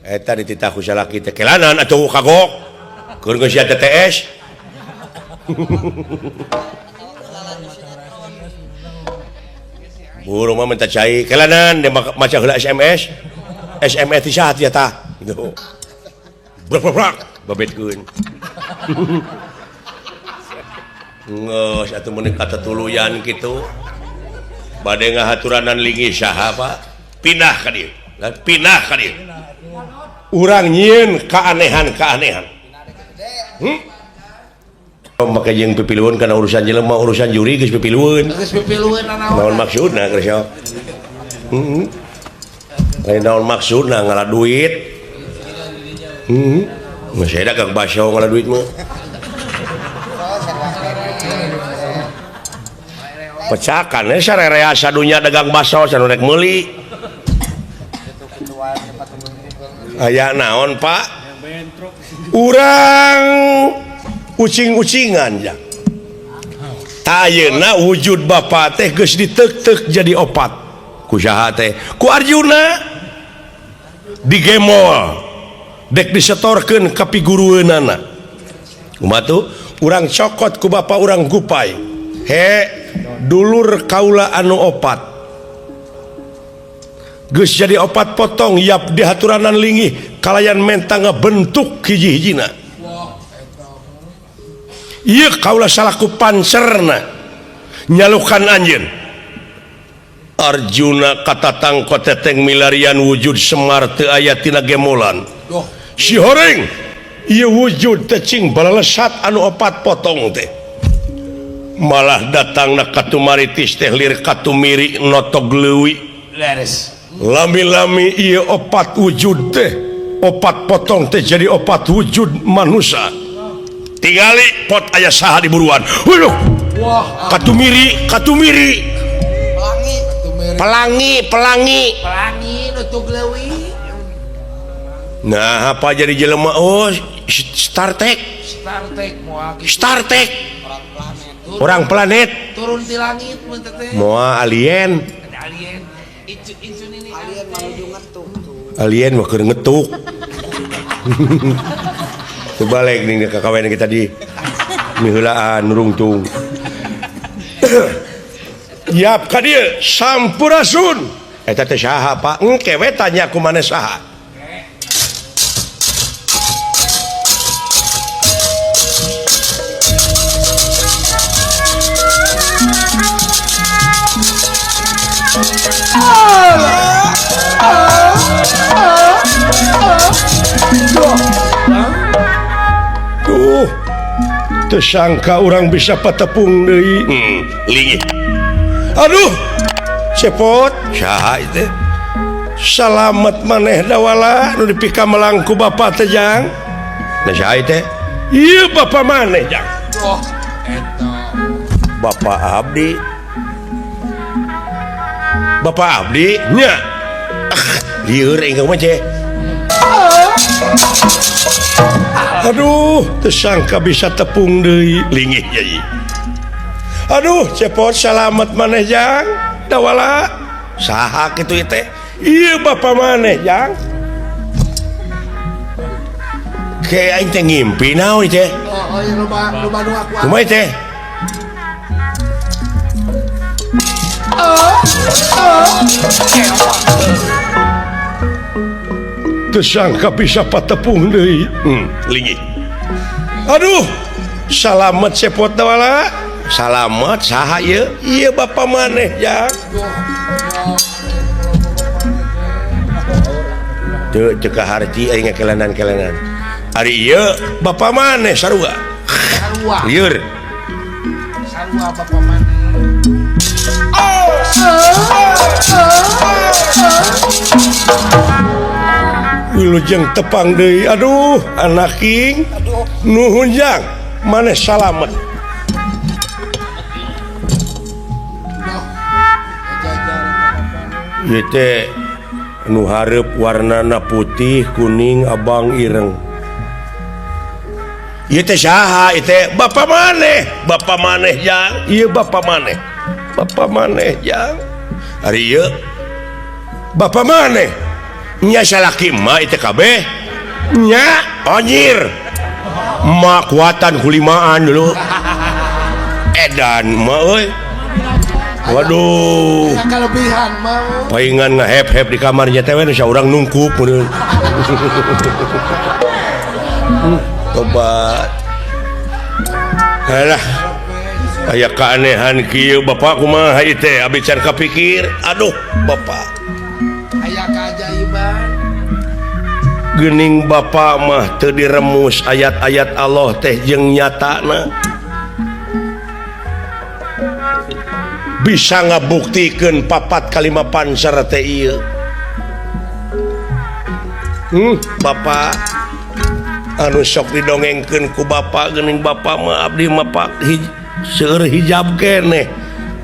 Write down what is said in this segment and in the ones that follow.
Eta dititah ku salaki teh kelanan atuh kagok. Keur geus sia TTS. Buru mah minta cai kelanan dia maca heula SMS. SMS ti saha tia tah? Gitu. Brak brak brak babetkeun. Geus atuh mun katatuluyan kitu. Bade ngahaturanan linggih saha Pak? Pindah ka dieu. Pindah ka dieu. Urang nyieun keanehan-keanehan. Make jeung pipilueun kana urusan jelema, urusan juri geus pipilueun. Geus pipilueun naon maksudna geus ya? Heeh. Lain naon maksudna ngala duit. Heeh. Geus aya dagang baso ngala duit mah. Pecakan we sarerea sadunya dagang baso sanu rek meuli. Aya naon Pak? Urang ucing-ucingan ya. Ayeuna wujud bapa teh geus ditek-tek jadi opat. Ku saha teh? Ku Arjuna. Digemol. Dek disetorkeun ka pigurueunana. Kumaha tuh? Urang cokot ku bapa urang gupai. He, dulur kaula anu opat. Geus jadi opat potong yap dihaturanan linggih kalayan menta ngabentuk hiji-hijina. Ieu kaula salaku pancerna nyalukan anjeun. Arjuna katatang koteteng milarian wujud Semar teu aya tina gemolan. Si horeng ieu wujud teh cing balalesat anu opat potong teh. Malah datangna katumaritis teh lir katumiri notog leuwi. Lami-lami ieu opat wujud teh, opat potong teh jadi opat wujud manusia. Tingali pot aya saha di buruan. Waduh. Katumiri, katumiri. Pelangi, pelangi. Pelangi nutug leuwi. Nah, apa jadi jelema? Oh, Star Trek. Star Trek moal kitu. Star Trek. Orang planet. Turun di langit mun teh. Moal alien. Ada alien. Icu ini alien menuju ngetuk tuh. Alien mah keur ngetuk. Terbalik nih kakawen kita di miheulaan rungtung. Yap ka dieu sampurasun. Eta teh saha Pak? Engke we tanya ku maneh saha. Tuh, tersangka orang bisa patepung deui. Lingih. Aduh, cepot. Saha itu? Salamet maneh dawala nu dipika melangku bapa teh jang. Nah saha teh? Ieu bapa maneh jang. Oh, eta. Bapa abdi. Bapa abdi nya. Lieur ingkang mah ceh. Aduh, tersangka bisa tepung deui lingih jadi. Aduh, cepot salamet maneh jang. Dawala saha kitu teh? Ieu bapa maneh jang. Ke aing teh ngimpi naon teh? Oh, ieu loba loba nu aku. Kumaha teh? Tersangka bisa patepung deui. Lingih. Aduh, salamet cepot dawala. Salamet saha ieu? Ieu bapa maneh jang. Teu teu kaharti aing ngakelenan-kelenan. Ari ieu bapa maneh sarua. Sarua. Lieur. Sarua bapa maneh. Wilujeng tepang deui. Aduh, anak king. Nuhun jang, maneh salamet. Ieu teh nu hareup warnana putih, kuning, abang, ireng. Ieu teh saha? Ieu teh bapa maneh. Bapa maneh jang. Ieu bapa maneh. Bapa maneh jang. Ari ieu bapa maneh. Nya salaki emak itu kabeh nya anjir. Emak kuatan kulimaan dulu. Edan emak euy. Waduh. Kelebihan mau. Paingan ngehep-hep di kamarnya teh we saurang nungkup meureun. Tobat. Alah. Aya keanehan kieu bapak kumaha ieu teh abdi can kapikir. Aduh, bapak. Aya keajaiban. Geuning bapak mah teu diremus ayat-ayat Allah teh jeung nyatana. Bisa ngabuktikeun papat kalima panser teh ieu. Bapak anu sok didongengkeun ku bapak geuning bapak mah abdi mah pak seueur hijab keneh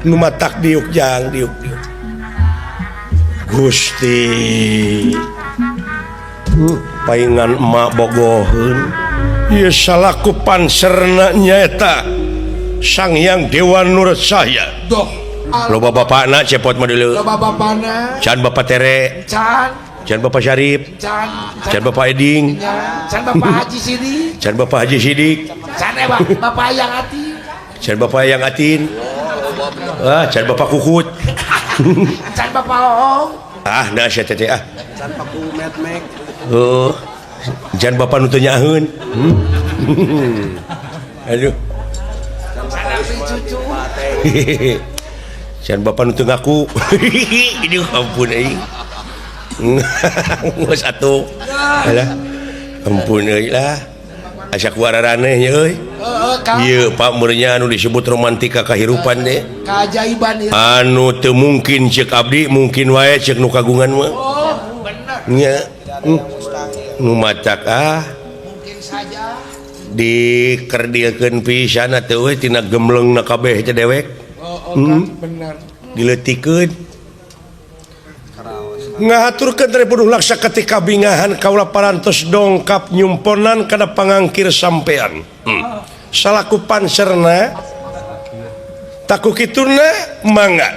nu matak diuk jang diuk diuk. Gusti. Paingan emak bogoheun. Ieu salaku panserna nyaeta Sang Hyang Dewa Nur Cahya. Doh. Loba bapakna cepot mah dulu. Loba bapana. Can bapak Tere. Can. Can bapak Syarif. Can. Can bapak Eding. Can bapak Haji Sidik. Can bapak Haji Sidik. Can bapak Yang Atin. Can bapak Yang Atin. Ah, can bapak Kukut. Can bapak Loong. Ah, nah sia teh ah. Can bapak Metmek. Oh. Can bapak nu teu nyaheun. Aduh. Can abdi cucu. Can bapak nu teu ngaku. Aduh, ampun euy. Geus atuh. Alah. Ampun euy lah. Asa ku araraneh nya euy. Ieu Pak meureunnya anu disebut romantika kahirupan teh. Keajaiban ieu. Anu teu mungkin ceuk abdi, mungkin wae ceuk nu kagungan mah. Oh, bener. Nya. Nu macak ah. Mungkin saja dikerdilkeun pisan atuh euy tina gemlengna kabeh teh dewek. Oh, oh, bener. Dileutikeun. Ngahaturkeun Tripuduh Laksa ketika bingahan kaula parantos dongkap nyumponan kana pangangkir sampean. Salaku panserna taku kituna mangga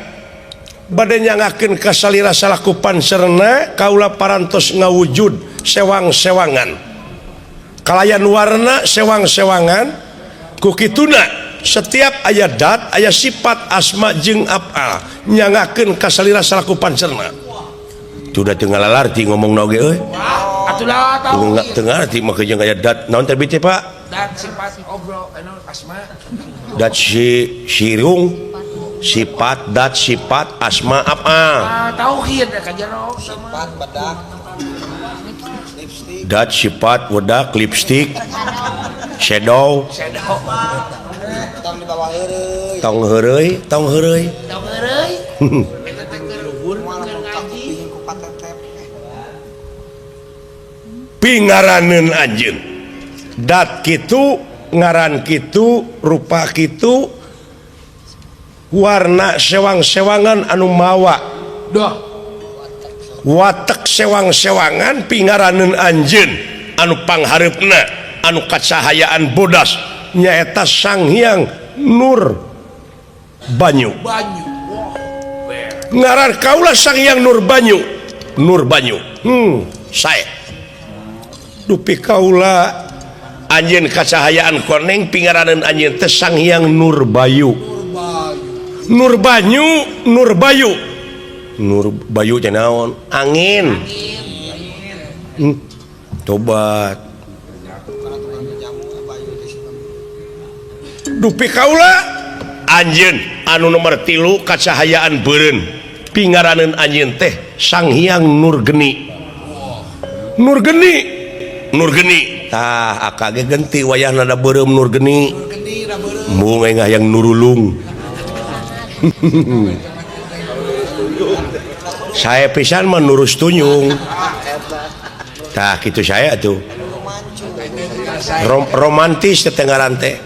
bade nyangakeun ka salira salaku panserna kaula parantos ngawujud sewang-sewangan. Kalayan warna sewang-sewangan ku kituna setiap aya dat aya sifat asma jeung afal nyangakeun ka salira salaku panserna. Sudah teu ngalalarti ngomongna oge euy. Atulah tahu. Teu ngarti mah jeung aya dat naon teh teh Pak? Dat sifat obrol anu asma. Dat si sirung sifat dat sifat asma afal. Ah tauhid ka jero sifat bedak lipstik. Dat sifat wedak lipstik shadow. Shadow. Tong di bawah heureuy. Tong heureuy, tong heureuy. Tong heureuy. Pingaraneun anjeun dat kitu ngaran kitu rupa kitu warna sewang-sewangan anu mawa doh watek sewang-sewangan pingaraneun anjeun anu panghareupna anu kacahayaan bodas nyaeta Sang Hyang Nur Banyu. Banyu. Ngaran kaula Sang Hyang Nur Banyu. Nur Banyu. Sae. Dupi kaula anjeun kacahayaan koneng pingaraneun anjeun teh Sang Hyang Nur Bayu. Nur Banyu, Nur Bayu. Nur Bayu teh naon? Angin. Tobat. Dupi kaula anjeun anu nomor 3 kacahayaan beureun pingaraneun anjeun teh Sang Hyang Nur Geni. Nur Geni. Nur Geni tah akage genti wayahna da beureum Nur Geni. Mung aing hayang nurulung. Saya pisan mah nurus tunyung. Tah kitu saya atuh. Romantis tetenggaran teh.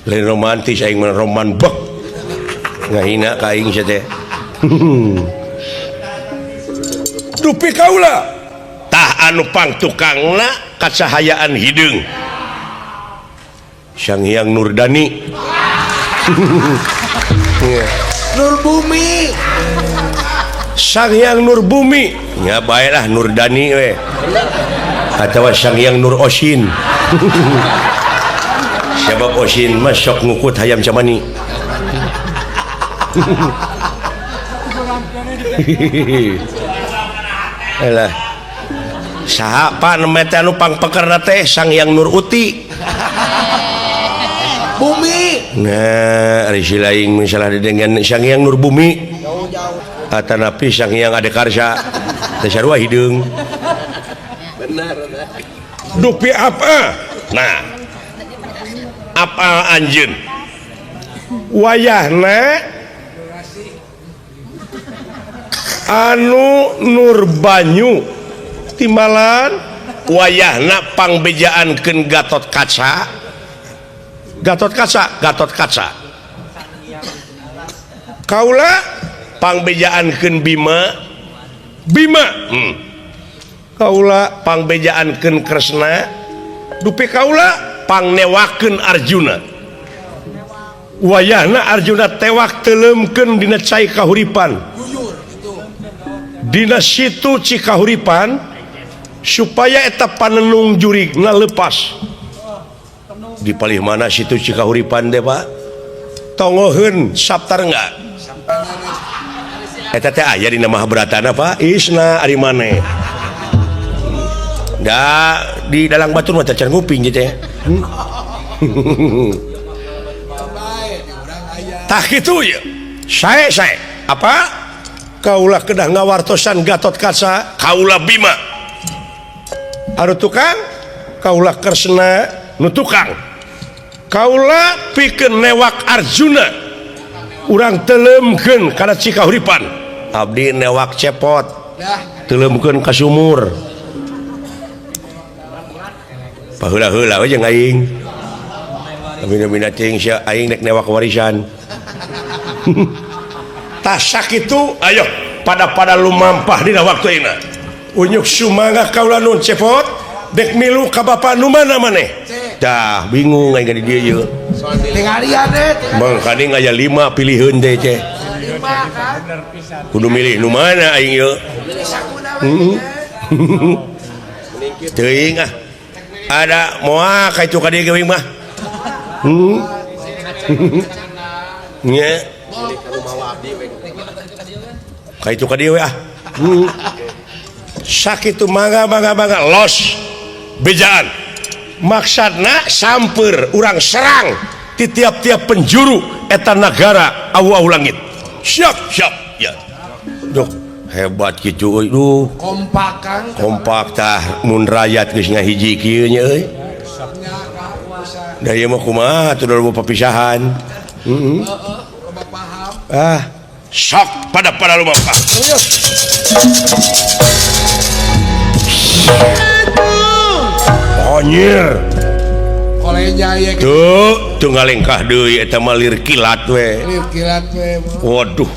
Lain romantis aing mah roman bek. Ngahina ka aing sia teh. Dupi kaula tah anu pangtukangna kacahayaan hideung Sang Hyang Nurdani. Nur Bumi. Sang Hyang Nur Bumi nya bae lah Nurdani we atawa Sang Hyang Nur Osin. Sebab Osin mah sok ngukut hayam camani. Elah. Saha Pak nu teh anu pangpekerna teh Sang Hyang Nur Uti. Bumi. Nah, ari si lain misalnya dengan Sang Hyang Nur Bumi. Atanapi Sang Hyang Ade Karsa. Teh sarua hideung. Benar. Dupi apa? Nah. Apa anjeun? Wayahna anu Nur Banyu timbalan wayahna pangbejaankeun Gatot Kaca. Gatot Kaca, Gatot Kaca. Kaula pangbejaankeun Bima. Bima. Kaula pangbejaankeun Kresna. Dupi kaula pangnewakeun Arjuna. Wayahna Arjuna tewak teuleumkeun dina cai kahuripan. Dina situ Cikahuripan supaya eta panenung jurigna lepas. Di palih mana situ Cikahuripan deh Pak? Tongoheun Saptarengga. Eta teh aya dina Mahabratana Pak. Isna ari maneh. Da di dalang batur mah can nguping gitu ya. Tah kitu ye. Sae sae. Apa? Kaula kedah ngawartosan Gatot Kaca, kaula Bima. Anu tukang, kaula Kresna nu tukang. Kaula pikeun newak Arjuna. Urang teuleumkeun kana Cikahuripan. Abdi newak cepot. Teuleumkeun ka sumur. Baheula-heula we jeung aing. Abina-bina teuing sia aing nek newak warisan. Tah sakitu ayo pada-pada lumampah dina waktu ayeuna. Unyuk sumangga kaula nun cepot dek milu ka bapa nu mana maneh. Tah bingung aing di dieu ieu. Tingalian teh. Mangkaning aya 5 piliheun teh ceh. Kudu milih nu mana aing ieu. Teuing ah. Ada moal ka itu ka dieu geuing mah. Nya. Ka itu ka dieu we ah. Sakitu mangga mangga mangga los bejaan. Maksudna samper urang serang di tiap-tiap penjuru eta nagara awu-awu langit. Siap siap ya. Duh hebat kitu euy duh. Kompakan. Kompak tah mun rakyat geus ngahiji kieu nya euy. Da ieu mah kumaha atuh loba papisahan. Heeh. Ah, sok pada lumampah. Anjir. Tuh, tuh ngalengkah deui eta mah lir kilat we. Lir kilat we. Waduh.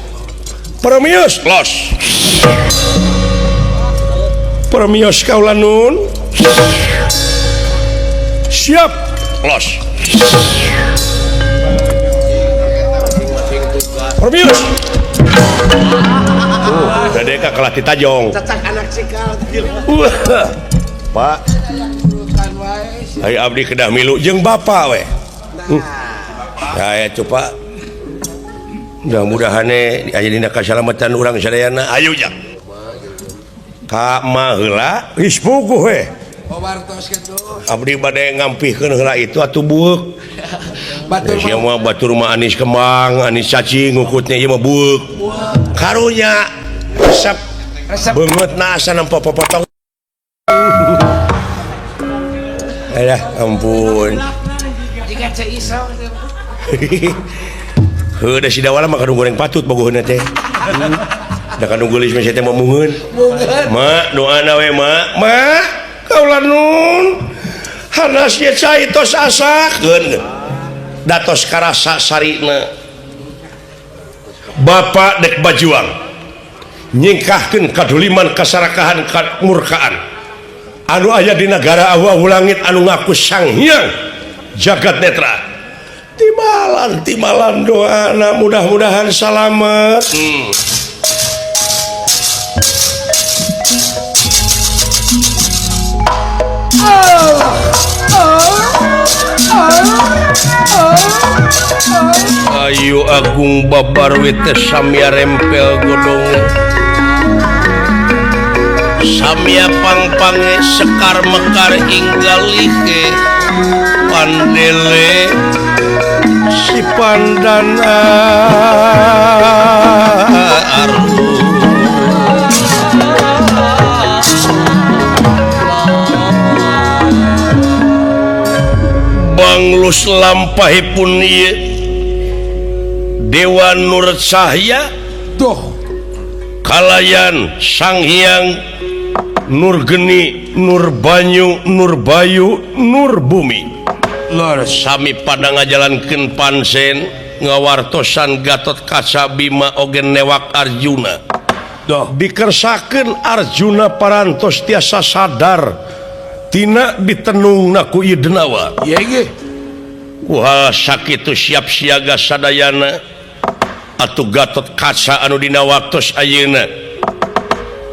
Permios los. Permios kaula nun. Siap los. Permios. Tuh, dadeka kalah ditajong. Cacak anak cikal. Pak. Ayo abdi kedah milu jeung bapa we. Nah, atuh Pak. Mudah-mudahan aya dina kasalamatan urang sadayana. Ayo jang. Ka ma heula geus puguh we. Abdi bade ngampihkeun heula itu atuh bueuk. Batur mah batur mah anis kembang, anis cacing ngukutnya ieu mah bueuk. Karunya resep resep beungeutna asa nempo popotong. Alah ampun. Jika ceu iso. Heuh da si Dawala mah kandung goreng patut bogoheunna teh. Da kandung geulis mah teh mah mungeun. Ma doana we ma. Ma kaula nun. Hanas ye cai tos asakeun. Da tos karasa sarina. Bapak dek bajuang nyingkahkeun kaduliman kasarakahan kamurkaan. Anu aya di negara awu-awu langit anu ngaku Sang Hyang Jagat Netra. Timalan timalan doana mudah-mudahan salamet. Ayu Agung Babarwi teh samia rempel godong samia pangpange sekar mekar inggalike pandele si pandan arum. Banglus lampahipun ieu Dewa Nur Cahya Duh kalayan Sang Hyang Nur Geni Nur Banyu Nur Bayu Nur Bumi. Lur sami pada ngajalankeun pansen ngawartosan Gatot Kaca Bima oge newak Arjuna. Duh dikersakeun Arjuna parantos tiasa sadar tina ditenungna ku ieu denawa. Ieu ge ku hal sakitu siap siaga sadayana atuh Gatot Kaca anu dina waktos ayeuna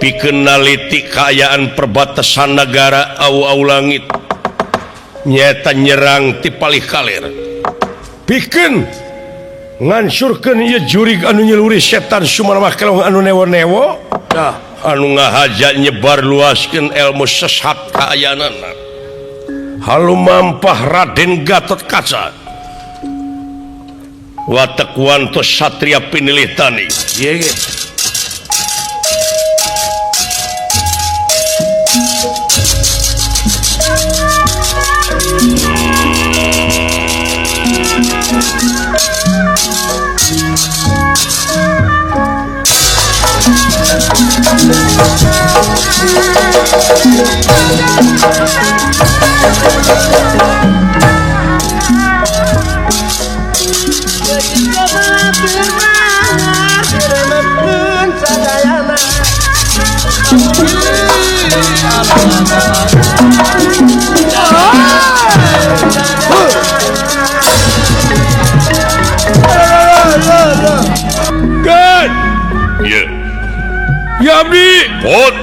pikeun naliti kaayaan perbatasan nagara au-au langit nyaeta nyerang ti palih kaler pikeun ngansurkeun ieu jurig anu nyeluri setan Sumarmah Kelong anu newo-newo anu ngahaja nyebar luaskeun ilmu sesat kaayaanana. Halumampah Raden Gatot Kaca watek wantos satria pinilih tani. Ieu ge Ya abdi pot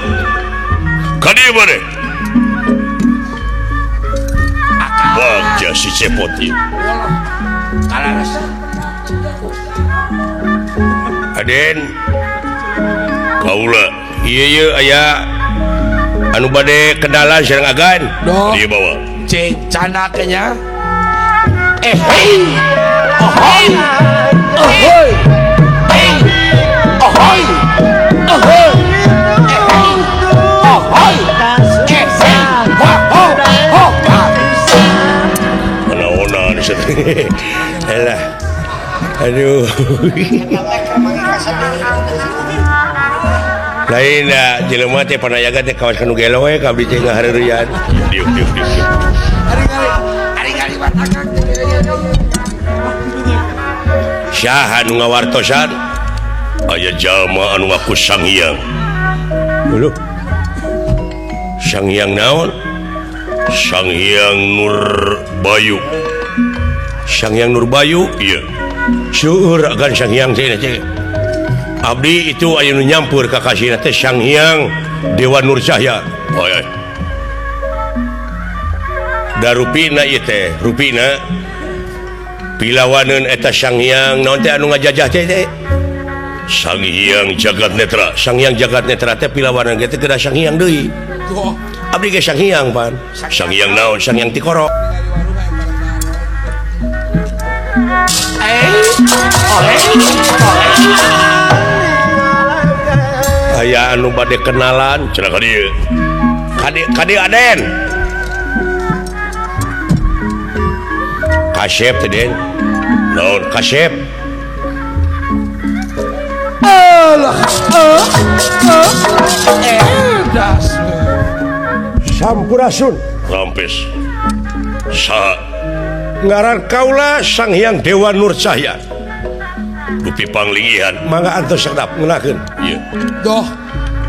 ka dieu maneh bagja si cepot ieu. Aden kaula ieu ieu aya anu bade kenalan sareng agan dieu bawa ce cana nya eh hei ahoy ahoy hei ahoy ahoy ahoy Elah. Aduh. Lain da jelema teh panayaga teh kawas kanu gelo we ka abdi teh ngahareureun. Diuk diuk diuk. Ari-ari batakak. Saha nu ngawartosan? Aya jalma anu ngaku Sang Hyang. Lho. Sang Hyang naon? Sang Hyang Nur Bayu. Sang Hyang Nur Bayu? Iya. Seueur agan Sang Hyang teh teh. Abdi itu aya nu nyampur ka kasihna teh Sang Hyang Dewa Nur Cahya. Oh iya. Da rupina ieu teh, rupina pilawaneun eta Sang Hyang naon teh anu ngajajah teh teh? Sang Hyang Jagat Netra. Sang Hyang Jagat Netra teh pilawaneun teh geura Sang Hyang deui. Abdi ge Sang Hyang pan. Sang Hyang naon? Sang Hyang Tikoro. Aya anu bade kenalan cenah ka dieu. Ka dieu Aden. Kasep teh Den. Naon kasep? Alah, das. Sampurasun. Rampes. Sa ngaran kaula Sang Hyang Dewa Nur Cahya. Dupi panglingihan mangga antos sedap ngeunakeun. Ieu. Doh,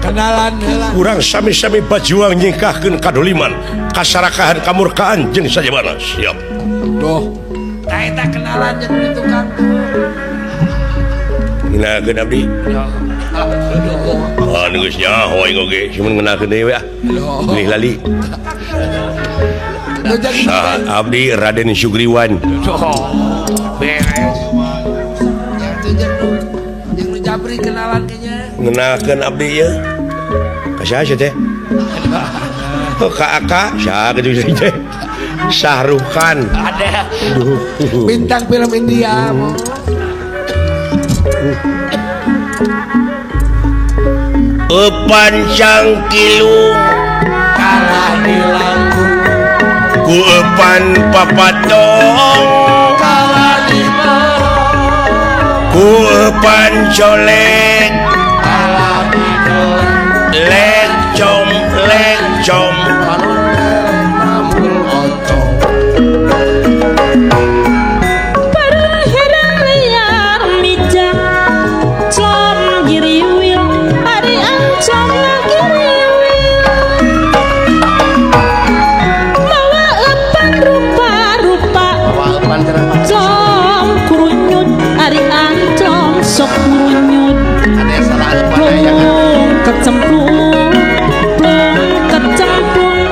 kenalan heula. Urang sami-sami bajuang nyingkahkeun kadoliman, kasarakahan kamurkaan jeung sajabana. Siap. Doh, ta eta kenalan jeung di tukang. Ngeunakeun abdi. Ah, geus nyaho aing oge, cuman ngeunakeun deui we ah. Lih lali. Saha abdi Raden Sugriwan. Beres. Jeung nu jabri kenalan kayaknya. Ngenalkeun abdi ieu. Ka saha sia teh? Oh, ka Aka, saha kitu teh? Sahrukan. Ada. Bintang film India. Eupan cangkilung kalah dilangkung ku eupan papatong kalah diborong ku eupan colek kalah didolek lecom lecom namul oncom. Parherang liar mijak com giriwil ari ancom giriwil mawa eupan rupa-rupa com kurunyut ari ancom sok kurunyut plung kecemplung plung kecemplung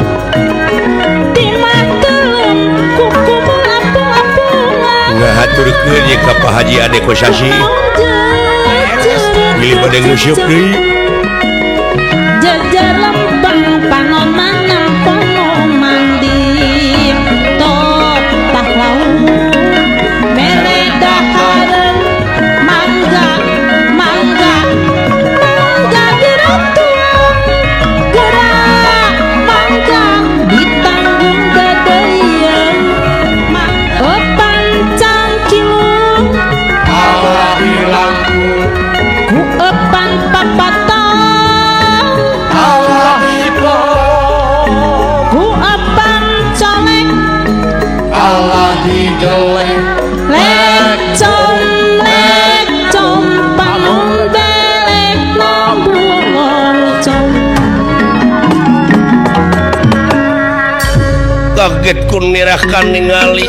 di makelem kuku apung-apungan ngahaturkeun ye ka Pak Haji Ade Kosasi bilih bade nguseup deui jajar lempeng panoman nampono mandi top tah laut mere dahareun mangga mangga mangga diratuang gerak mangga ditanggung gadeyeun mangga eupan cangkilung kalah dilangkung ku eupan papatong kalah diborong ku eupan colek kalah didelek lecom lecom panon belek nambung oncom. Kaget ku nirahkan ningali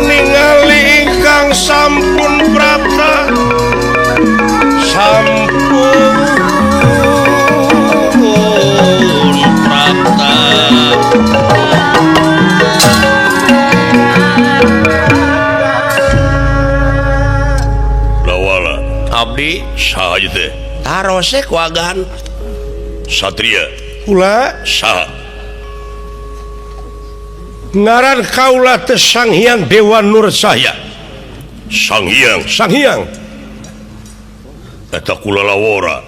ningali ingkang sampun prapta sampun prapta lawala abdi saha ieu teh tarose ku agan satria kula saha ngaran kaula teh Sang Hyang Dewa Nur Cahya. Sang Hyang Sang Hyang eta kula lawora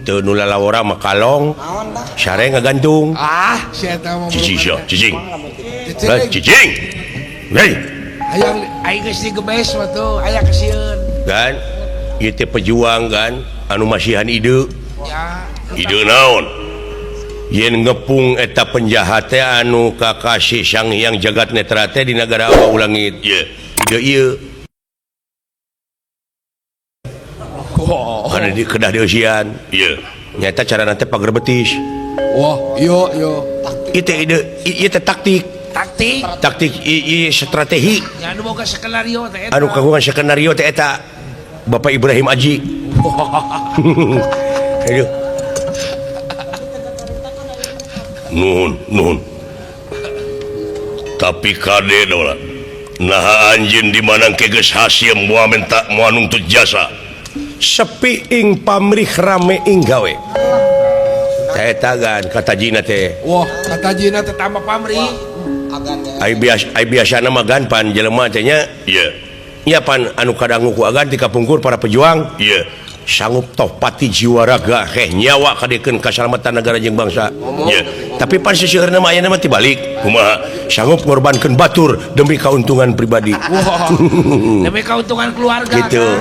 teu nu lalawora mah kalong sare ngagantung ah si eta mah cicing sia cicing cicing hei hayang aing geus digebes mah tuh aya kesieun kan ieu teh pejuang kan anu masihan ide ya ide naon yen ngepung eta penjahat teh anu kakasih Sang Hyang Jagat Netra teh di nagara Awa Ulangit ye ide ieu kada di kedah dieusian ieu nyata carana teh pager betis. Wah yo yo ieu teh ide ieu teh taktik taktik taktik ieu strategi nya anu boga skenario teh eta anu kagungan skenario teh eta Bapak Ibrahim Aji. Aduh nuhun nuhun tapi kade dola naha anjeun di manangke geus hasil moal minta moal nuntut jasa sepi ing pamrih rame ing gawe eta gan kata jina teh. Wah kata jina teh tambah pamrih ai biasa ai biasana mah gan pan jelema teh nya ieu nya pan anu kadangu ku agan ti kapungkur para pejuang ieu sanggup toh pati jiwa raga heh nyawa kadekeun kasalamatan negara jeung bangsa ye. Tapi pan seseueurna mah ayeuna mah tibalik kumaha sanggup ngorbankeun batur demi keuntungan pribadi. Wah, demi keuntungan keluarga gitu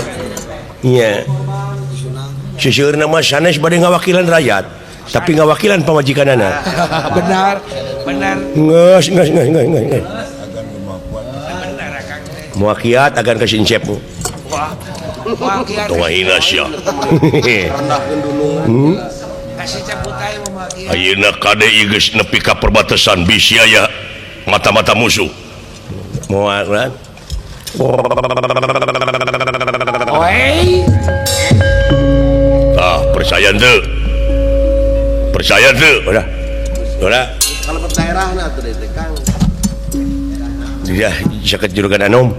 nya seseueurna mah sanes bade ngawakilan rakyat tapi ngawakilan pamajikanana. Benar benar geus geus geus geus geus muakiat agan ka sincep. Wah Tong hina sia. Ayeuna kade ieu geus nepi ka perbatasan bisi aya mata-mata musuh. Moal kan? Oi. Ah, percaya henteu? Percaya tuh udah udah kalau daerahna tuh teh Kang. Ya saket juragan Anom.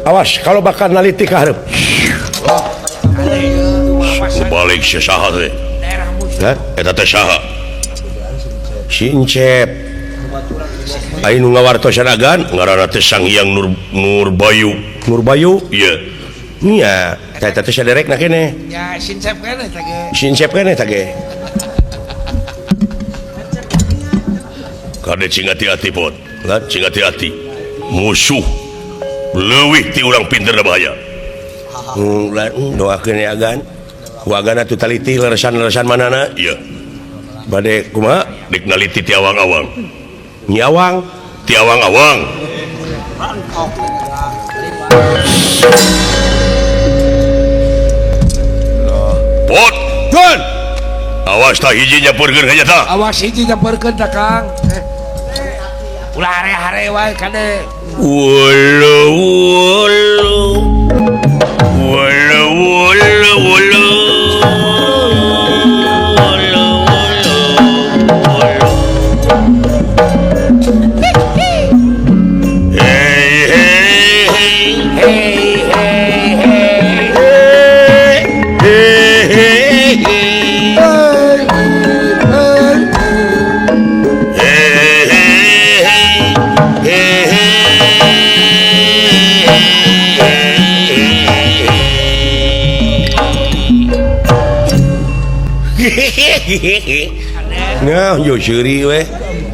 Awas kalau bakal naliti ka hareup. Balik si saha teh. Hah? Eta teh saha? Si Encep. Aya nu ngawartosan agan ngaranna teh Sang Hyang Nurbayu. Nurbayu? Ieu. Nya, eta teh saderekna keneh. Nya si Encep keneh teh ge. Si Encep keneh teh ge. Kade cing hati-hati pot. Lah cing hati-hati. Musuh leuwih ti urang pinter bahaya. Doakeun ya agan. Wagana tu taliti leresan-leresan manana? Iya. Bade kumaha? Dek naliti ti awang-awang. Nyi awang, ti awang-awang. Pot, gun. Awas tah hiji nyampurkeun ka nya tah. Awas hiji nyampurkeun tah Kang. Ulah hare-hare wae kade. Wulu wulu. Wulu wulu wulu. Nah, yo seuri we.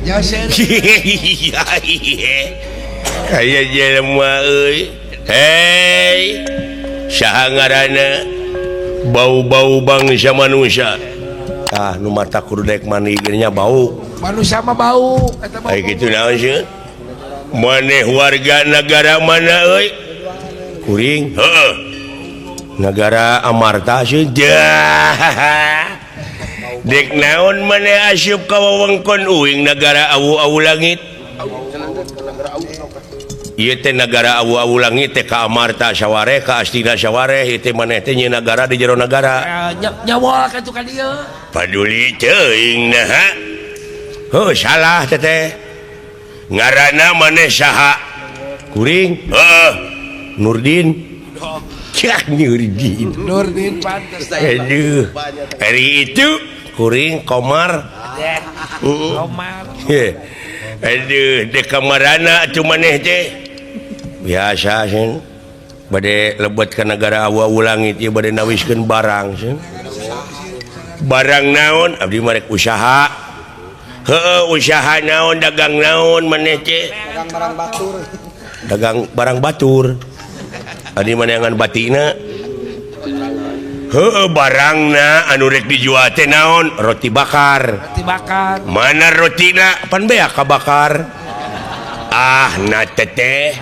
Yo seuri. Aya jelema euy. Hei. Saha ngaranna? Bau-bau bangsa manusia. Ah, nu mata kudu daek mandi ge nya bau. Manusia mah bau, eta bau. Ai kitu naon sieun? Maneh warga nagara mana euy? Kuring. Heeh. Nagara Amarta sieun. Dek naon maneh asup ka wewengkon uing nagara awu-awu langit. Ieu teh nagara awu-awu langit teh ka Amarta sawareh ka Astina sawareh ieu teh maneh teh nyeun nagara di jero nagara. Nyawol ka tu ka dieu. Paduli teuing naha. Heuh salah teh teh. Ngaranna maneh saha? Kuring. Heeh. Nurdin. Cah Nurdin. Nurdin pantes. Aduh. Hari itu kuring Komar. Komar. Aduh, de kamarana atuh maneh teh. Biasa sih. Bade lebet ka negara awu-awu langit ieu bade nawiskeun barang sih. Barang naon? Abdi mah rek usaha. Heueuh, usaha naon, dagang naon maneh teh? Dagang barang batur. Dagang barang batur. Adi maneangan batina. Heueuh, barangna anu rek dijual teh naon? Roti bakar. Roti bakar. Mana rotina? Pan beak kabakar. Ah, na teteh.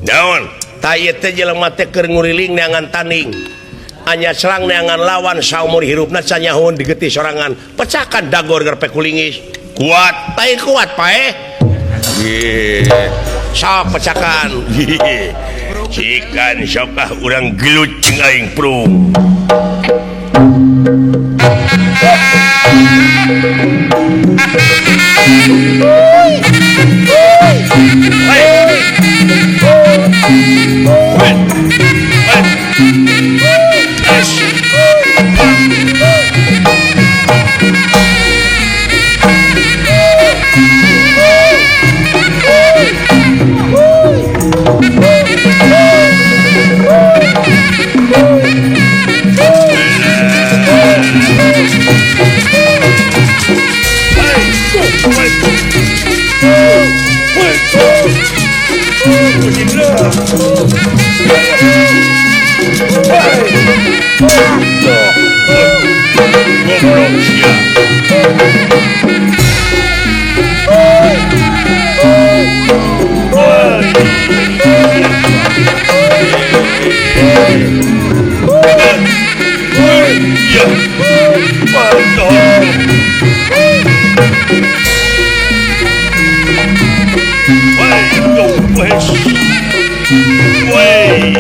Naon? Ta ieu teh jelema teh keur nguriling neangan tanding. Anya selang neangan lawan saumur hirupna sanyahun digetih sorangan. Pecahkan dagor gerpe kulingis. Kuat, pae kuat pae. Ye. Sok pecahkan. Cikan sok ah urang gelut jeung aing prung. Wait.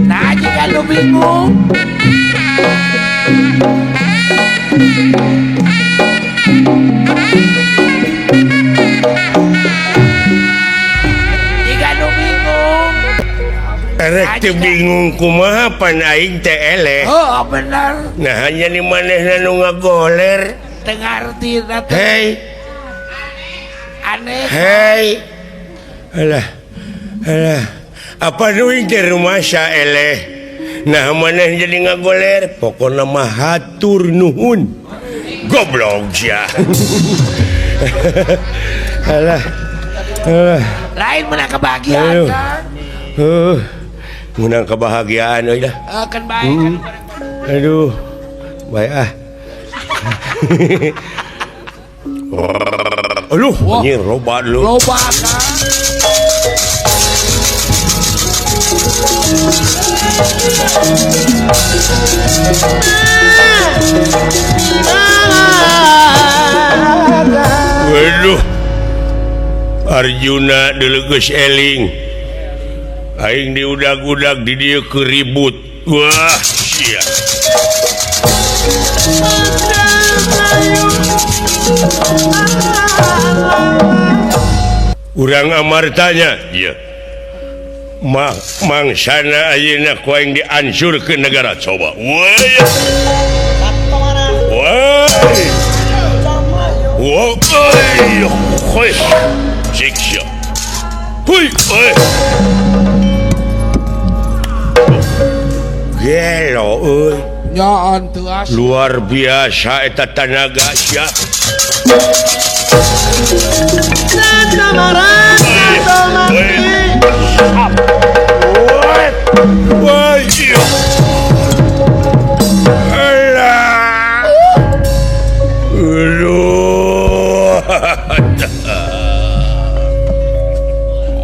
Nah, jika lu bingung. Jika lu bingung. Erek teu bingung kumaha pan aing teh eleh. Oh, benar. Nah, hanya di manehna nu ngagoler. Teu ngarti teh. Hei. Aneh. Hei. Alah. Alah. Apa nu teh rumasa eleh. Nah, maneh jadi ngagoler. Pokona mah hatur nuhun. Goblok sia. Alah. Alah. Lain menang kebahagiaan kan. Menang kebahagiaan euy dah. Kan baik kan. Aduh. Baik ah. Aduh, anjir loba lu. Loba kan. Waduh. Arjuna delegeus eling. Aing diudag-udag di dieu keur ribut. Wah, sia. Urang Amartanya, ieu. Mangsana ayeuna ku aing diansur ke negara coba. Woi. Woi. Woi. Hoi. Siksa. Hoi. Hoi. Gelo euy. Nyaan teu asli. Luar biasa eta tanaga sia.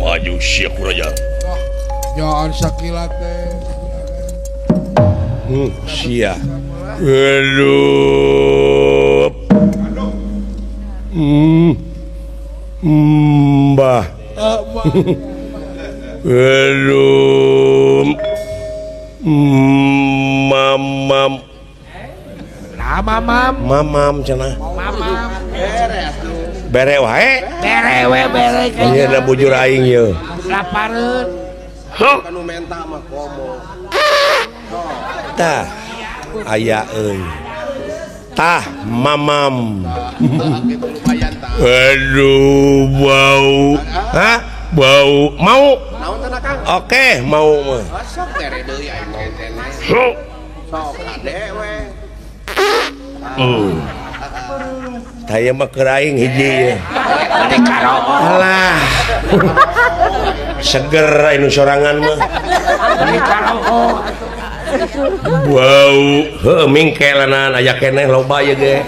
Maju siap raja. Jangan sakilat teh. Sia. Aduh. Mbah. Aduh. Mamam. Nah, mamam. Mamam cenah. Mamam. Bere wae. Bere we bere. Ieu na bujur aing ieu. Lapareun. Kanu menta mah komo. Tah aya euy. Tah mamam. Lumayan. Aduh bau. Hah? Bau mau? Oke, mau mah. Taya mah keur aing hiji. Alah. Seger anu sorangan mah. Bau, heuh mingkelanan aya keneh loba ieu ge.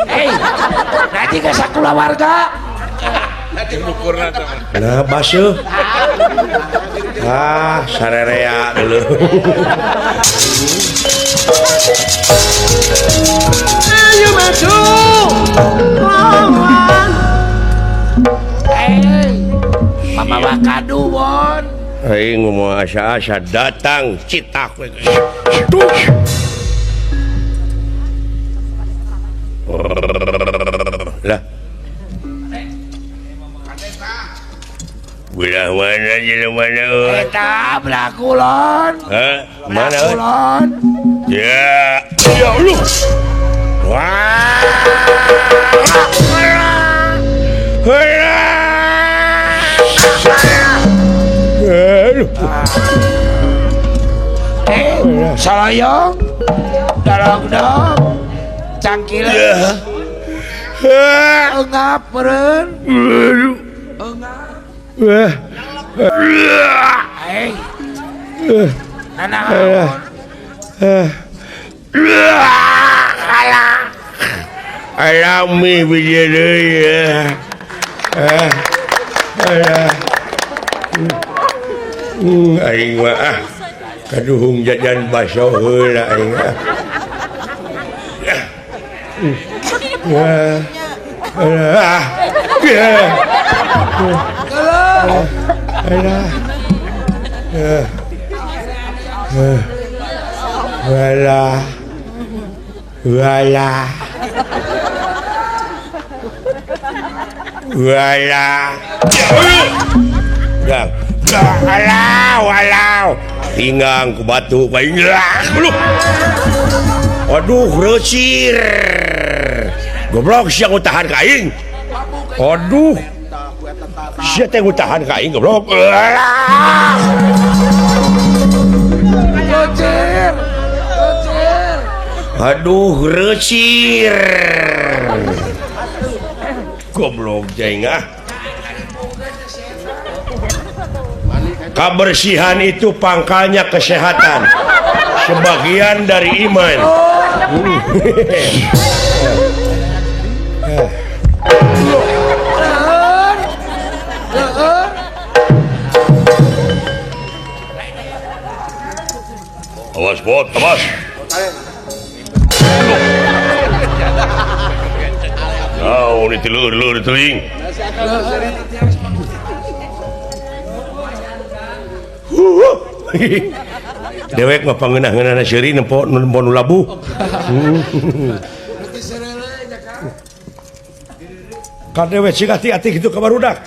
Hei, nanti ke sakulawarga. Nah, basuh. Ah, sarerea dulu. Ayo maju. Lawan. Hei, mama wakadu won. Aing ngomong asa-asa datang citak we. Tuh. Lah. Belah mana jelema mana? Eta belah kulon. Hah? Mana? Kulon. Ya, ya Allah. Wah. Aduh. Salayong. Dorong-dong. Cangkil. Engap meureun. Engap. Hei. Nanaon? Alami biji deui. Aing mah ah kaduhung jajan baso heula aing ah. Wala wala wala wala wala pinggang ku batu aduh recir goblok sia ngutahan ka aing aduh sia teh ngutahan ka aing goblok recir recir aduh recir goblok jeng ah. Kebersihan itu pangkalnya kesehatan, sebagian dari iman. Awas bot, awas. Oh, ini telur, teling. Dewek mah pangeunah-ngeunahna seuri nempo nu labuh. Ka dewek sing ati-ati kitu ka barudak.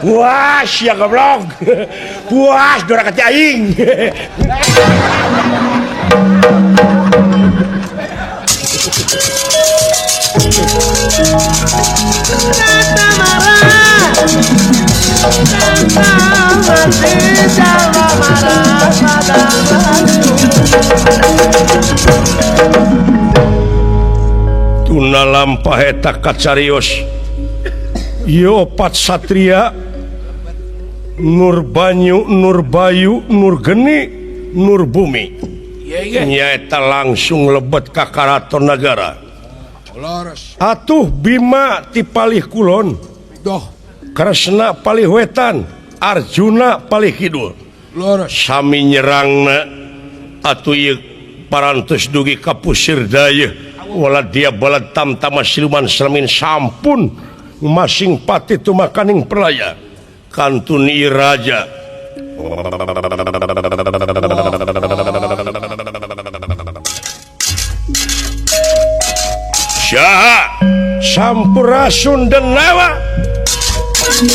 Puas ya goblok. Puas dora ka aing. Tuna lampah eta kacarios ieu opat satria Nur Banyu, Nur Bayu, Nur Geni, Nur Bumi nyaeta langsung lebet ka Karaton Nagara. Atuh Bima ti palih kulon, Kresna palih wetan, Arjuna palih kidul. Sami nyerangna atuh ieu parantos dugi ka pusir dayeuh wala dia balad tamtama siluman selemin sampun masing pati tumakaning perlaya kantun ieu raja. Syaha Sampurasun Denawa. Wah,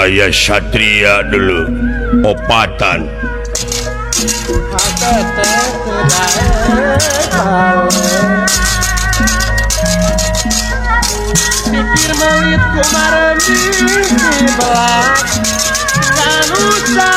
aya satria dulu opatan. Pikir melit kumaremi belak kanusa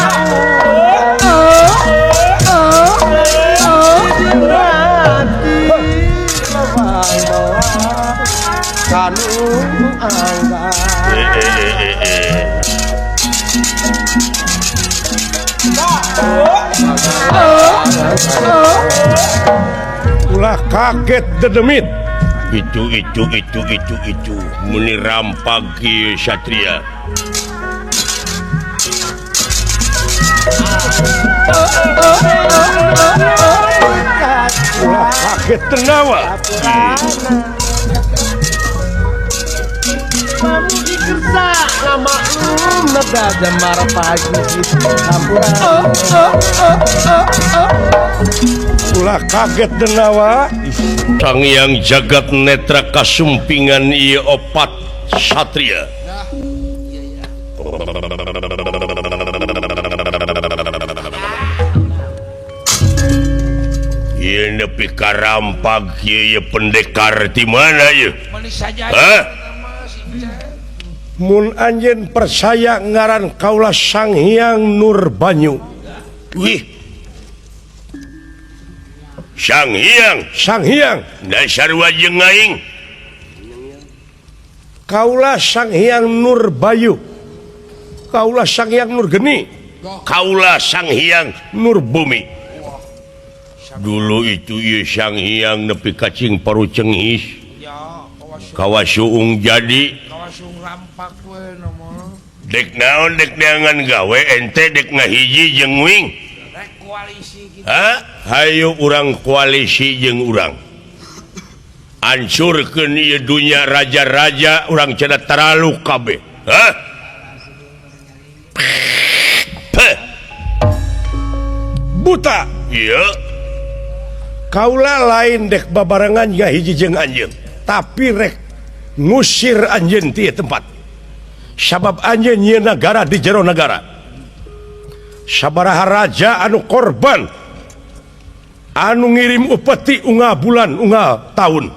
Ulah kaget dedemit. Itu meni rampag kieu satria. Ulah kaget tenawa. Ulah kaget denawa. Sang Hyang Jagat Netra kasumpingan ieu opat satria. Ieu nepi ka rampag ieu pendekar ti mana ieu? Hah? Mun anjeun percaya ngaran kaula Sang Hyang Nur Banyu. Wih. Sang Hyang, Sang Hyang dasar jeung aing. Kaula Sang Hyang Nur Bayu. Kaula Sang Hyang Nur Geni. Kaula Sang Hyang Nur Bumi. Dulu itu ieu Sang Hyang nepi ka cing paru cenghis. Kawasuung jadi. Dek naon dek neangan gawe ente dek ngahiji jeung wing. Ha? Hayu urang koalisi jeung urang. Hancurkeun ieu dunya raja-raja urang cenah taralu kabeh. Hah? Buta. Ieu. Kaula lain dek babarengan ngahiji jeung anjeun, tapi rek ngusir anjeun ti tempat. Sabab anjeun nyieun nagara di jero nagara. Sabaraha raja anu korban anu ngirim upeti unggal bulan unggal tahun.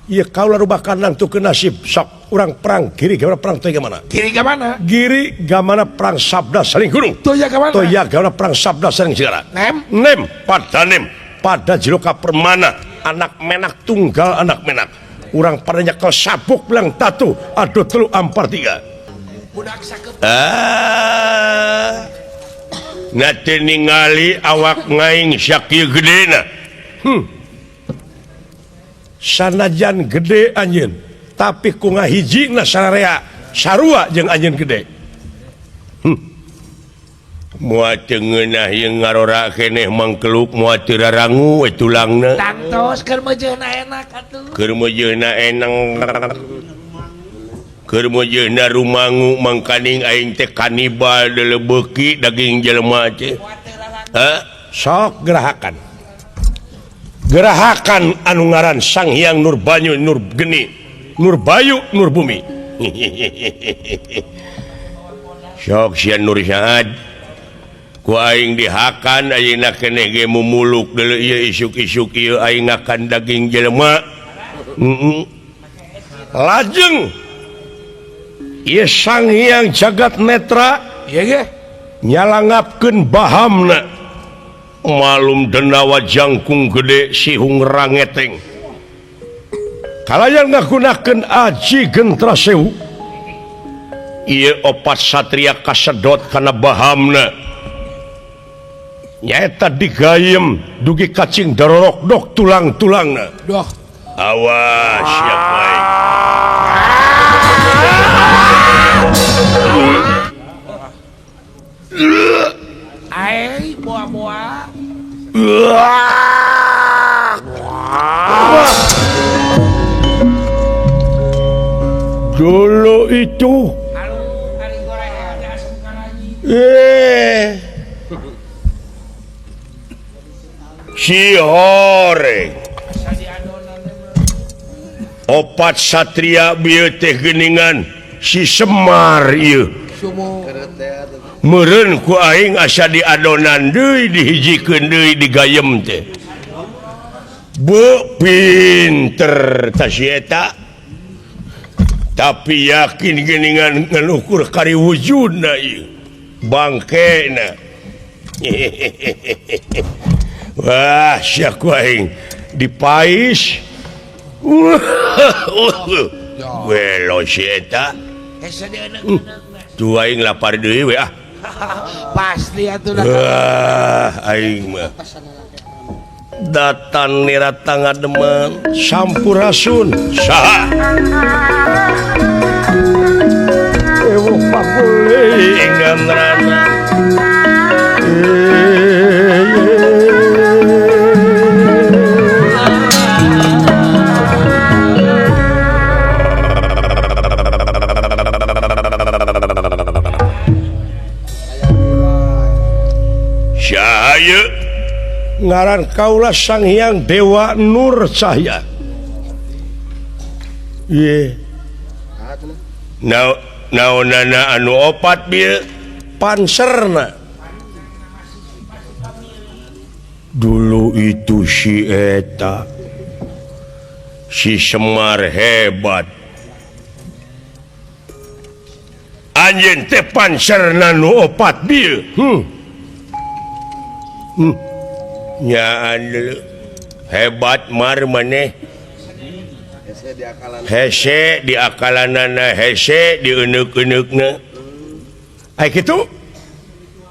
Ieu kaula rubah kandang tuh ke nasib sok urang perang giri gamana perang toya gamana? Giri gamana? Giri gamana perang sabda saling gunung. Toya gamana? Toya gamana perang sabda saling segara. Nem? Nem pada nem pada jiroka permana anak menak tunggal anak menak. Urang pada nyekel sabuk bilang tatu aduh telu ampar tiga. Ah, nate ningali awak ngaing sakieu gedena. Sanajan gede anjeun, tapi ku ngahijina sararea sarua jeung anjeun gede. Moal teu ngeunah ieu ngarora keneh mangkeluk moal teu rarangu we tulangna. Tangtos keur meujeuhna enak atuh. Keur meujeuhna enak. Keur meujeuhna rumangu mangkaning aing teh kanibal deuleu beuki daging jelema teh. Hah? Sok gerahakan. Gerahakan anu ngaran Sang Hyang Nur Banyu Nur Geni Nur Bayu Nur Bumi. Sok sia Nur Saad. Ku aing dihakan ayeuna keneh ge mumuluk deuleu ieu isuk-isuk ieu aing ngakan daging jelema. Lajeng ieu Sang Hyang Jagat Netra ieu ge nyalangapkeun bahamna. Malum denawa jangkung gede sihung rangeteng. Kalayan ngagunakeun aji gentra sewu. Ieu opat satria kasedot kana bahamna. Nyaeta digayem dugi kacing darorok dok tulang-tulangna. Doh. Awas siap baik. Ai boa-boa. Dulu itu si horeng opat satria bieu teh geuningan si Semar ieu meureun ku aing asa diadonan deui dihijikeun deui digayem teh beu pinter tah si eta tapi yakin geuningan ngan ukur kari wujudna ieu bangkena. Wah sia ku aing dipais. Welo si eta tuh aing lapar deui we ah. Pasti atuh. Wah aing mah datan nirata ngademen sampurasun saha ewuh pakulingan rana. Syahaya ngaran kaula Sang Hyang Dewa Nur Cahya. Ye. Naonana anu opat bieu panserna. Dulu itu si eta si Semar hebat. Anjeun teh panserna nu opat bieu. Nyaan hebat mar maneh hese di akalanana hese di euneukeun-euneukeuna ai kitu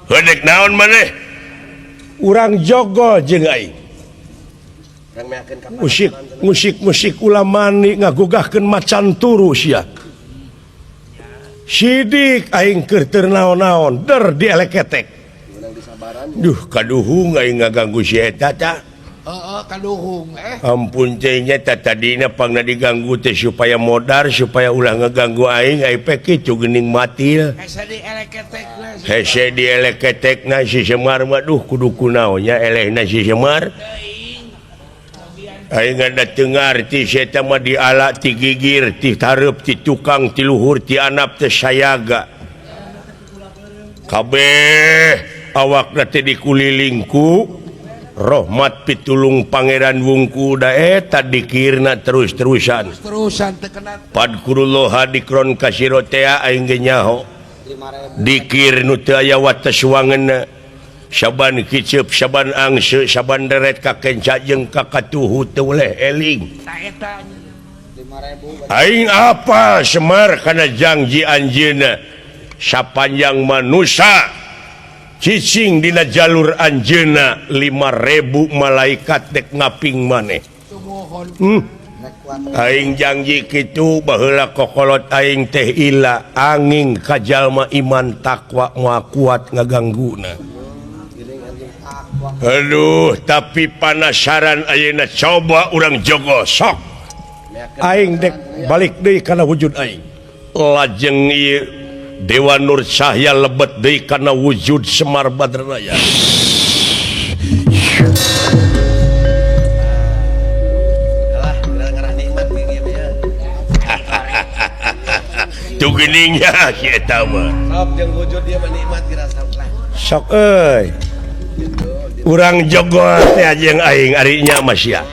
heudek naon maneh urang jogo jeung aing musik musik musik ulamani ngagugahkeun macan turu sia sidik aing keur teu naon-naon der dieleketek. Duh kaduhung aing ngaganggu si eta tah. Heeh kaduhung Ampun teh nya tah tadina pangna diganggu teh supaya modar supaya ulah ngaganggu aing ai pe kitu geuning matil. Hese dieleketekna si Semar mah duh kudu kunaon nya elehna si Semar. Aing ada teu ngarti si eta mah diala ti gigir ti tareup ti tukang ti luhur ti anap teh sayaga. Kabeh awakna teh dikulilingku rahmat pitulung pangeran wungku da eta dikirna terus-terusan terusan teu kena padkurullah dikron kasirotea aing ge nyaho dikir nu teu aya wates wangeunna saban kiceup saban angse saban deret ka kenca jeung ka katuhu teu weleh eling ta eta aing apa Semar kana janji anjeunna sapanjang manusia cicing dina jalur anjeunna 5000 malaikat dek ngaping maneh. Aing janji kitu baheula kokolot aing teh ila angin ka jalma iman takwa moal kuat ngagangguna. Aduh tapi panasaran ayeuna coba urang jogo sok. Aing dek balik deui kana wujud aing. Lajeng ieu Dewa Nur Cahya lebet deui kana wujud Semar Badranaya. Tuh geuningnya si eta mah. Sok jeung wujud dia mah nikmat dirasa lah. Sok euy. Urang jogo teh jeung aing ari nya mah sia.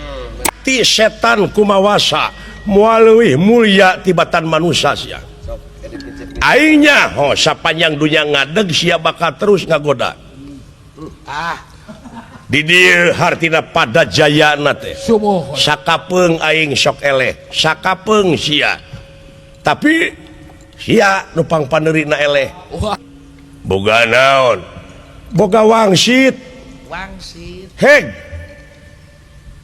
Ti setan kumawasa moal leuwih mulia tibatan manusia sia. Aingnya oh sapanjang dunia ngadeg sia bakal terus ngagoda. Ah. Di dieu hartina pada jayana teh. Sakapeung aing sok eleh, sakapeung sia. Tapi sia nu pangpaneurina eleh. Boga naon? Boga wangsit. Wangsit. Heg.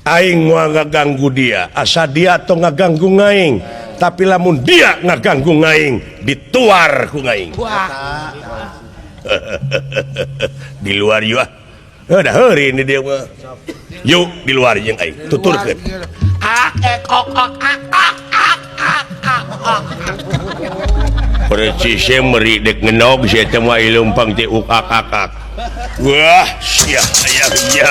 Aing moal ngaganggu dia, asa dia tong ngaganggu aing. Tapi lamun dia ngaganggu ngaing dituar ku ngaing. Di luar yuk ah. Udah heuri ini dia mah. Yuk di luar jeung aing tuturkeun. A e ok ok a a a a a. Percis meri dek ngenog sia teh mah leumpang teh ukak-akak. Wah, sia aya nya.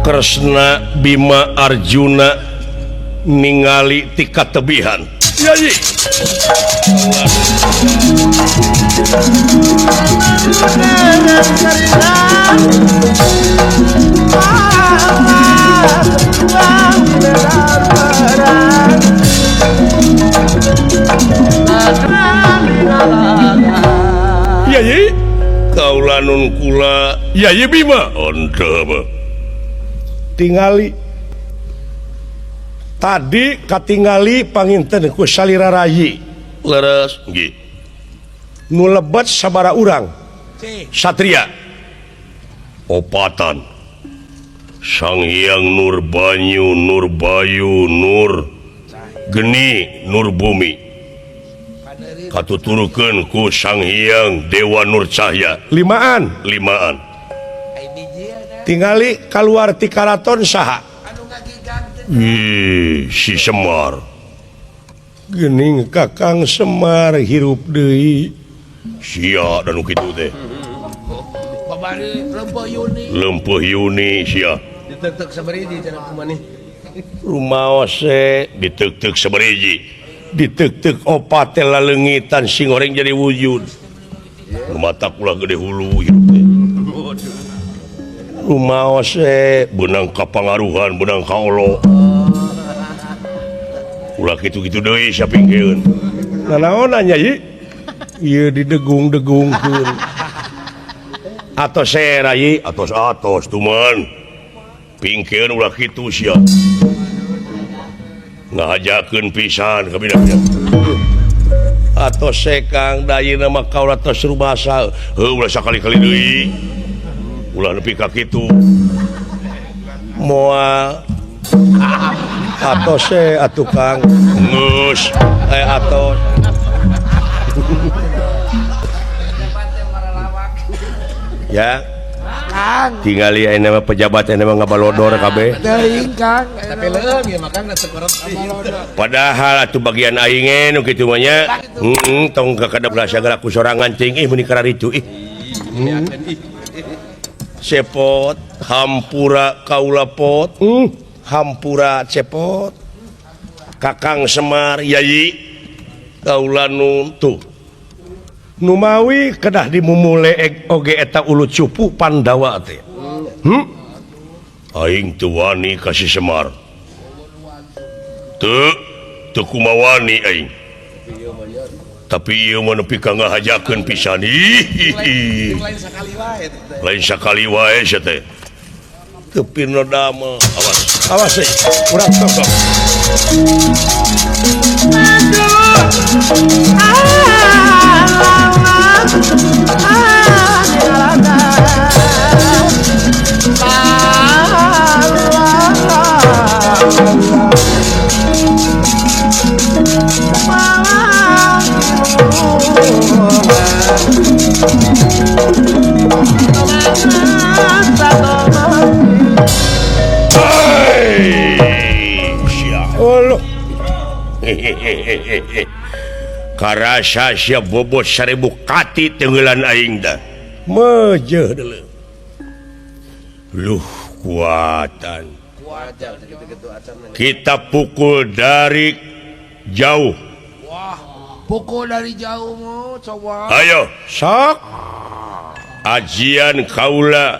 Kresna Bima Arjuna ningali ti katebihan. Yayi. Yayi. Kaula nun kula Yayi Bima onteu. Tingali tadi katingali panginten ku salira rayi leres nggih nu lebet sabara urang satria opatan Sang Hyang Nur Banyu Nur Bayu Nur Geni Nur Bumi katuturukeun ku Sang Hyang Dewa Nur Cahya limaan limaan tingali kaluar ti karaton saha. Ih, si Semar. Geuning Kakang Semar hirup deui. Sia dan kitu teh. Babari leumpeuh Yuni. Leumpeuh Yuni sia. Diteuk-teuk sabariji cenah kumaha. Rumaose diteuk-teuk sabariji. Diteuk-teuk opat teh laleungitan sing goreng jadi wujud. Mata kula gede hulu hirup teh. Rumaose beunang kapangaruhan beunang kaolo. Ulah kitu-kitu deui sapingkeun. Nanaonan nya ieu? Ieu didegung-degungkeun. Atos era ieu, atos-atos tuman. Pingkeun ulah kitu sia. Ngahajakeun pisan ka bina-bina. Atos Kang da ayeuna mah kaula tos rubasa. Heuh ulah sakali-kali deui. Ulah nepi ka kitu. Moal atos atuh Kang. Geus atos. Ya. Kang. Tingali ayeuna mah pejabat ayeuna mah ngabalodor kabeh. Teuing Kang. Tapi leueung ieu mah Kang teu korupsi. Padahal atuh bagian aing ge nu kitu mah nya. Heeh, tong kakadep sagala ku sorangan cing ih meuni kararitu ih. Cepot hampura kaula pot hampura cepot Kakang Semar Yayi kaula nu tuh numawi kedah dimumule oge eta ulu cupu Pandawa teh. Aing teu wani ka si Semar teu teu kumawani aing tapi ieu mah nepi ka ngahajakeun pisan. Ih lain sakali wae lain sakali wae sia teh teu pinodama. Awas awas euy urang sok. Karasa sia bobot 1000 kati tenggelan aing dah. Mejeh deuleu. Luh kuatan. Kita pukul dari jauh. Wah, pukul dari jauh mo, coba. Ayo, sok. Ajian kaula,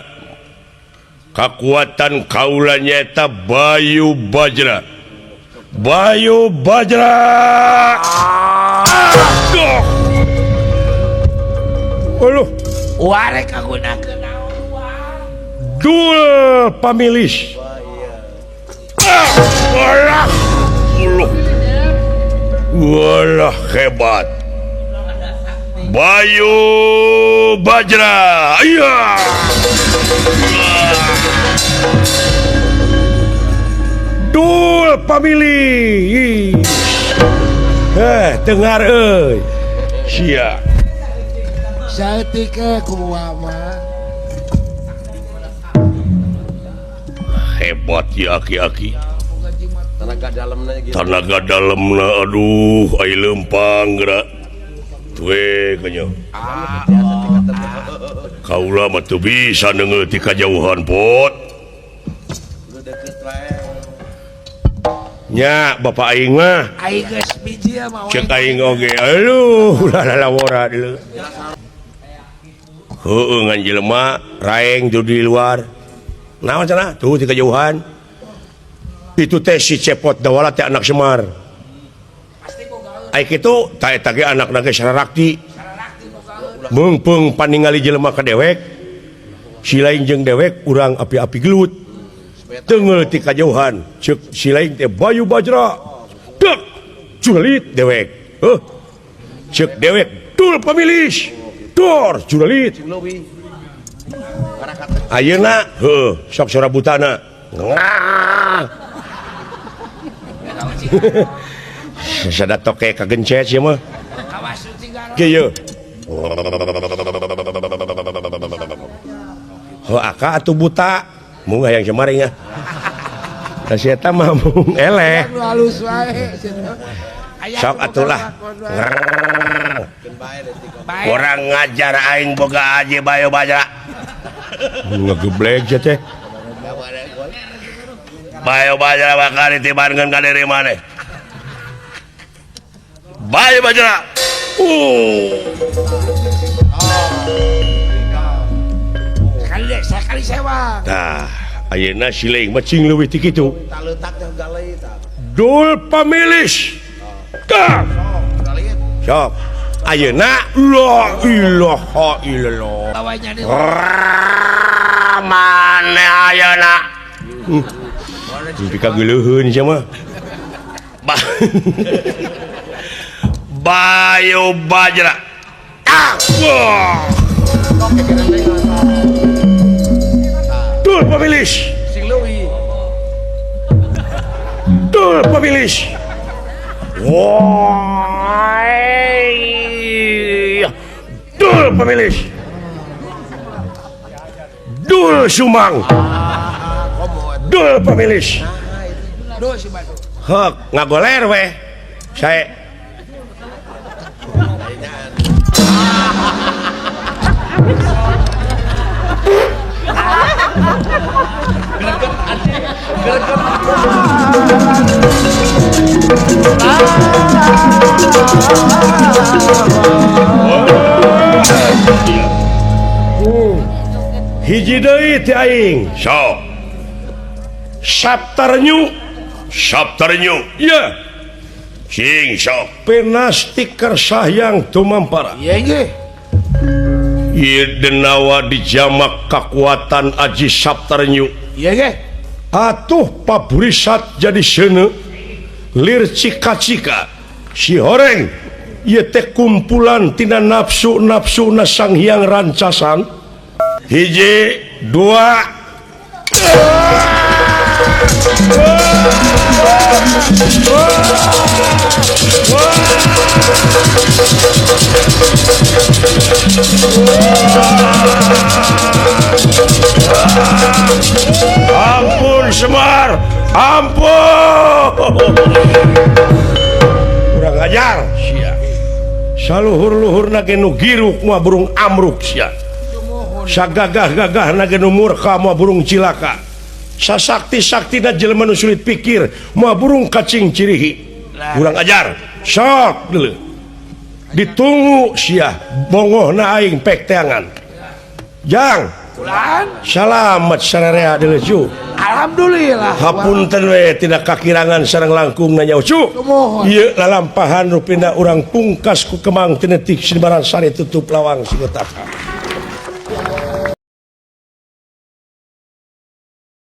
kakuatan kaula nyata Bayu Bajra. Bayu Bajra. Aduh. Warek kagunakeun naon wah. Dul pamilis. Walah. Walah hebat. Bayu Bajra. Iya. Dul pamilis. Dengar euy. Sia. Saeutik kumaha mah. Hebat ya aki-aki. Tenaga dalamna gitu. Tenaga dalamna aduh ai leumpang geura. Tuh kanya. Kaula mah teu bisa neungeul ti kajauhan pot. Nya bapak aing mah. Aing geus biji mah. Ceuk aing oge. Aduh, ulah lalawora deuleu. Heueuh ngan jelema raeng tuh di luar. Naon cenah? Tuh ti kajauhan. Itu teh si Cepot Dawala teh anak Semar. Ai kitu tah eta ge anakna ge Sararakti. Meungpeung paningali jelema ka dewek. Si lain jeung dewek urang api-api gelut. Teunggeul ti kajauhan ceuk si lain teh Bayu Bajra. Dek juralit dewek. Heuh. Ceuk dewek dul pamilis. Dor juralit. Ayeuna heuh sok sora butana. Sada toke kagencet ieu mah. Kieu. Heuh aka atuh buta. Mung hayang semaring nya. Da si eta mah mung eleh. Sok atulah. Orang ngajar aing boga aji Bayu Bajra. Ngegeblek sia teh. Bayu Bajra bakal ditibankeun ka diri maneh. Bayu Bajra. Sekali sewa. Tah, ayeuna si Leing mah cing leuwih ti kitu. Dul pamilis. Tah. Sok. Ayeuna la ilaha illallah. Maneh ayeuna. Mimpi kageuleuheun sia mah. Bayu Bajra. Ah. Dul pamilis. Dul pamilis. Wah. Dul pamilis. Dul Sumang. Dul pamilis. Hek ngagoler weh. Sae. Hiji deui ti aing. Sok. Saptarnyu, Saptarnyu. Iya. Sing sok. Penasti kersahyang tumampara. Iya nggih. Ieu denawa dijamak kakuatan Aji Saptarnyu. Iya nggih. Atuh paburisat jadi seuneu lir cika-cika si horeng ieu teh kumpulan tina nafsu-nafsuna Sang Hyang Rancasan. Hiji, dua. Ampun Semar, ampun. Kurang ajar sia. Saluhur-luhurna ge nu giruk mah burung amruk sia. Sagagah-gagahna ge nu murka mah burung cilaka. Sasakti-saktina jelema nu sulit pikir mah burung kacing cirihi. Kurang ajar. Sok deuleu. Ditunggu sia bongohna aing pek teangan. Jang. Salamet sararea deuleu cu. Alhamdulillah. Hapunten we tina kakirangan sareng langkung nanya cu. Ieu lalampahan rupina urang pungkas ku Kemang tinetik Sinbaran Sari tutup lawang Singotaka.